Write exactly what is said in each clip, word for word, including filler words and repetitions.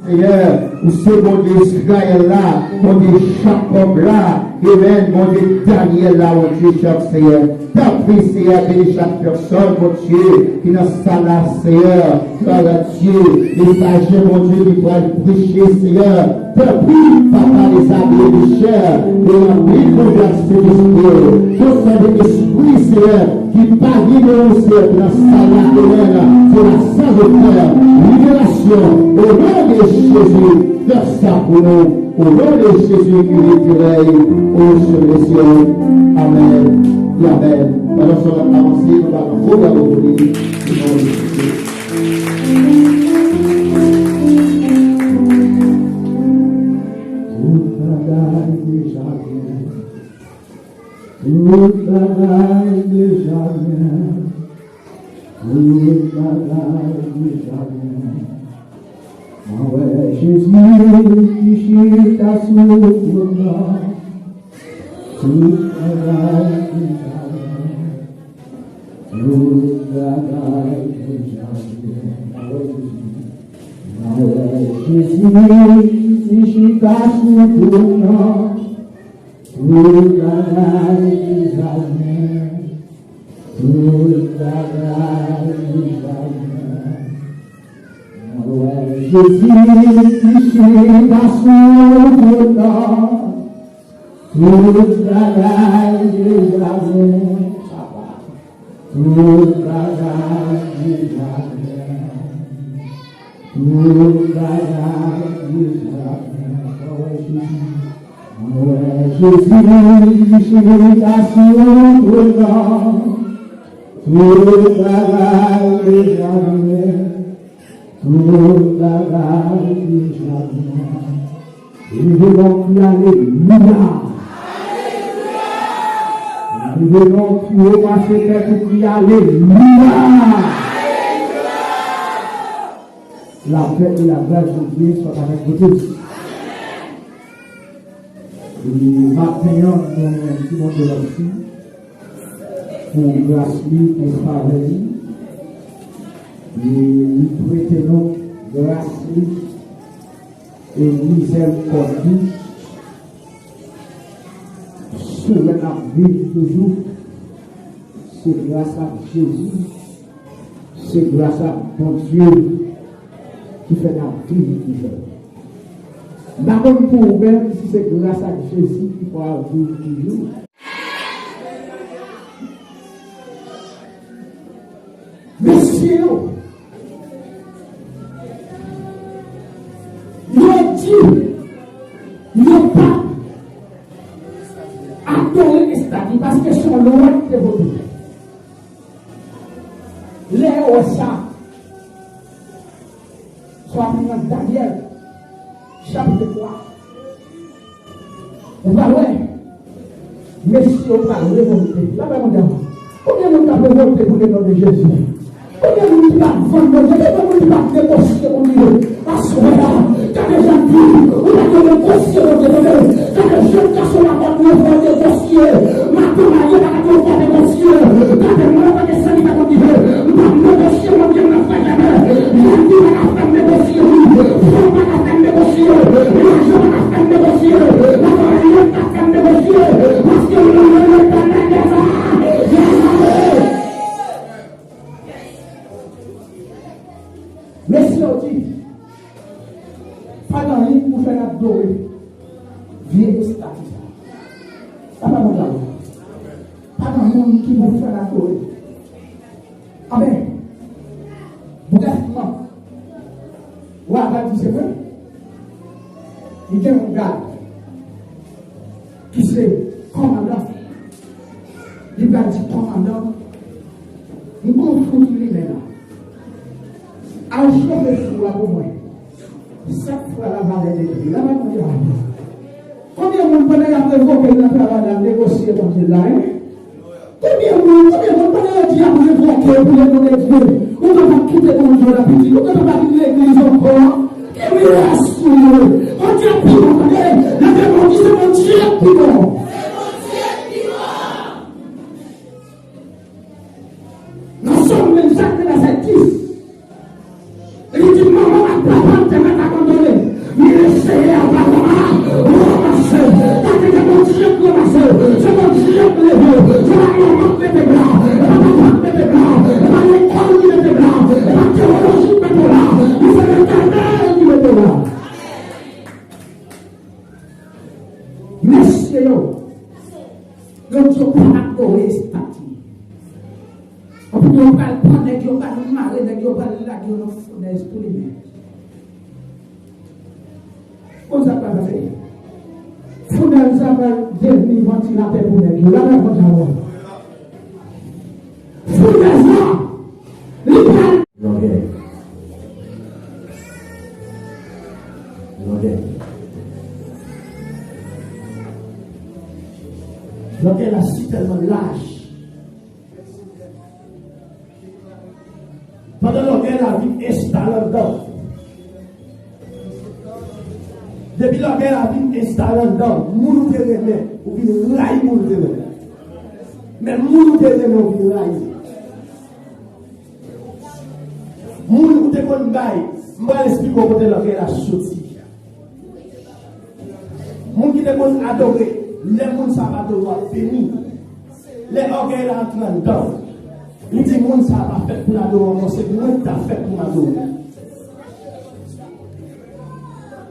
Senyè, ou se Bondye Izrayèl la, Bondye Jakòb la, amèn, Bondye Danyèl la, Bondye Jòb, Senyè. Tanpri, Senyè, beni chak pèsòn, Bondye, ki nan sal la, Senyè. Glwa a Dye, mesaj Bondye ki pral preche, Senyè. Tanpri, Papa, dezabile Michel, e ranpli l nan gras Sentespri. Tout sòt de espri, Senyè, ki pa gen ou, Senyè, ki nan sal la, amèn, se la sans de cœur, liberasyon, au nom de Jésus, fè sa pou nou, au nom de Jésus, ki retirè, o Seyè, amèn, e amèn. Pandan sòt la avanse, nou va nan pwogram nou. Tout bagay deja byen. Tout bagay deja byen. Tout bagay deja byen. Mwen wè Jezi ki chita sou twòn nan. Tout bagay deja byen. Tout bagay deja byen. Mwen wè Jezi. Mwen wè Jezi ki chita sou twòn nan. Tout bagay deja byen. Tout bagay deja byen. Mwen wè Jezi ki chita sou twòn nan. Tout bagay deja byen, papa. Tout bagay deja byen. Tout bagay deja byen. Mwen wè Jezi. Mwen wè Jezi ki chita sou twòn nan. Tout bagay deja byen. Tout bagay deja byen. Leve lòt kri alelouya. Leve lòt pi wo pase tèt ou, kri alelouya. La paix et la grâce de Dieu soient avec vous tous. E maten an, nou di Bondye mèsi pou gras li, pou favè li. E li prete nou gras li e mizèrikòd li. Si w wè n ap viv toujou, se gras a Jezi. Se gras a Bondye ki fè n ap viv toujou. M pa konn pou ou menm si se gras a Jezi ki fè w ap viv toujou. Mesye yo, yo di yo pa adore estati paske se yon lwa ki te vote. Lè yo wè sa, sòti nan Danyèl, chapit twa, ou pral wè, mesye yo pral revòlte. Lapè Bondye a. Konbyen moun k ap revòlte pou le non de Jezi? Konbyen moun ki p ap vann Bondye? Konbyen moun ki p ap negosye Bondye? Aswè a, gade jan di, ou pa dwe negosye Bondye, tande. Gade jèn gason la konn yo fè negosye. Madanm marye pa ka twò fè negosye. Gade mwen antanke sèvitè Bondye, m p ap negosye Bondye nan fè jamè. Jan di pa ka fè m negosye wi. Fanm pa ka fè m negosye. Lajan pa ka fè m negosye. Lajan pa ka fè m negosye. Paske m nan men Letènèl dèza. Mesye yo di, pa gen anyen pou fè n adore vye estati sa. Sa pa bon travay. Pa gen moun ki pou fè n adore. Amèn. Brèfman, wa a di se vre. Li gen yon gad ki se kòmandan. Li pral di kòmandan, m gon fou ki limen la. Al chofe fou a pou mwen. Sèt fwa lavalè de dri. Lavalè de dri. Konbyen moun pandan y ap revoke l nan travay la negosye Bondye la, en? Konbyen moun, konbyen moun pandan yo di y ap revoke pou le non de Dye, ou kapab kite Bondye w la pitit, ou kapab pa vin legliz ankò? Ki rès ou ye? Bondye pi bon, tande, lè ke Bondye se Bondye pi bon. Se Bondye pi bon. Vèsè dis. Li di, manman m ak papa m te mèt abandone m, men Senyè a pa ranmase m. Gade kòman Dye ranmase w. Se Bondye k leve w. Se pa manman k mete w la. Se pa papa k mete w la. Se pa lekòl ki mete w la. Se pa teyoloji k mete w la. Men se Letènèl ki mete w la. Mesye yo, yo di yo pa adore estati. Anpil yo pral pran nèg, yo pral mare nèg, yo pral lage yo nan founèz pou li menm. Konn sa k pral pase? Founèz la pral devni vantilatè pou nèg yo. La nan vant la mò. Founèz la, li pral Lògèy. Lògèy. Lògèy la si tèlman laj. Pandan lògèy la vin enstale anndan w, depi lògèy la vin enstale anndan w, moun ou te renmen, ou vin rayi moun ou te renmen. Men moun ou te renmen, ou vin rayi. Moun ou te konn bay, m pral esplike w kote lògèy la soti. Moun ki te konn adore, lè moun sa ap adore w ap beni. Lè ògèy la antre anndan w, li di moun sa pa fèt pou l adore w ankò, se mwen ki ta fèt pou m adore w.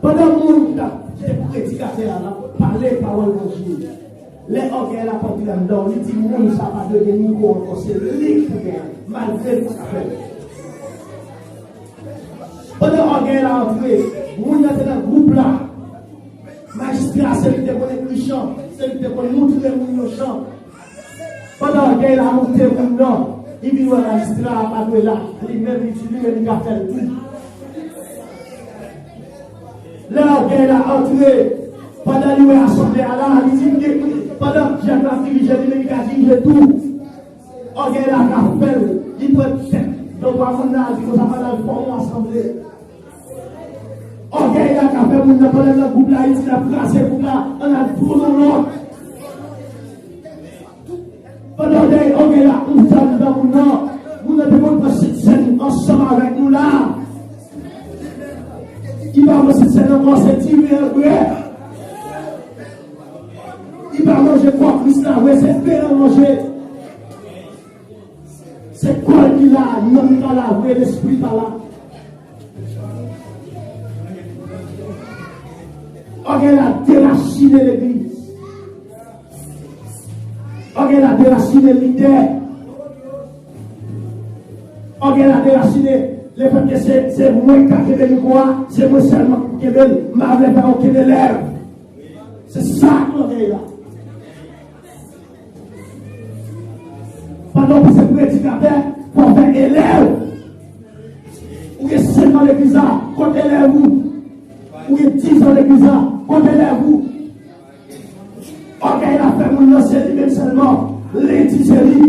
Pandan moun k ap kite predikatè a l ap pale pawòl Bondye, lè ògèy la ap antre anndan w, li di moun sa pa dwe gen mikwo ankò, se li k pou gen, malgre l pa ka fè l. Pandan ògèy la antre, moun nan te nan gwoup la. Majistra se li ki te konn ekri chan, se li ki te konn moutre moun yo chan. Pandan ògèy la moute moun nan, li vin wè majistra a pa dwe la, li menm li di li menm li ka fè l tou. Lè ògèy la antre, pandan li wè asanble a la, li di, pandan dyèk la ap dirije, li menm li ka dirije tou. Ògèy la ka fè l, li pran tèt de twa moun nan, li di konsa, pandan l fòme yon asanble. Ògèy la ka fè moun nan, pandan l nan gwoup la, li di l ap kraze gwoup la, ann al touye yon lòt. Pandan ògèy, ògèy la ouvè anndan moun nan, moun nan te konn pran Sentsèn ansanm avèk nou la. Li pa pran Sentsèn ankò, se diven an l bwè. Li pa manje kò Kris la vre, se pen an l manje. Se kò l ki la, nanm li pa la vre, lespri pa la. Ògèy la derasinen legliz. Ògèy la derasinen lidè. Ògèy la derasinen lefètke se, se mwen ki ka kenbe mikwo a, se mwen sèlman ki kenbe l, m pa vle fè okenn elèv. Se sa k ògèy la. Pandan w se predikatè, fò w fè elèv. Ou gen senk an legliz la, kote elèv ou? Ou gen diz an legliz la, kote elèv ou? Ògèy la fè moun nan se li menm sèlman. Lendi se li,